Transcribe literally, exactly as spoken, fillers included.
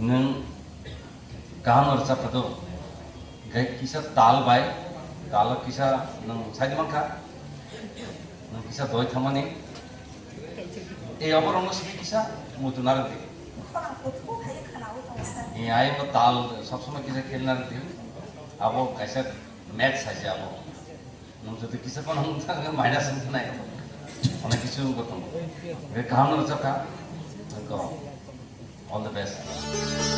Nwng kaham rwchapkha do. Gai kisa tal bai, talo kisa nwng saidi mankha. Nwng kisa doi thangmani. Ei oborokno simi kisa muchunarwdi. Khorang kuthuk hai khwnawi tongo sir. Ei ayungno tal sob somoi kisa khelinarwdi. Abo kaisa maths hai se abo. Nwng jodi kisa phano wng thang, minus wng thanai. Onek kisu wngkha tongo. Gai kaham rwchapkha. Wngkha. All the best.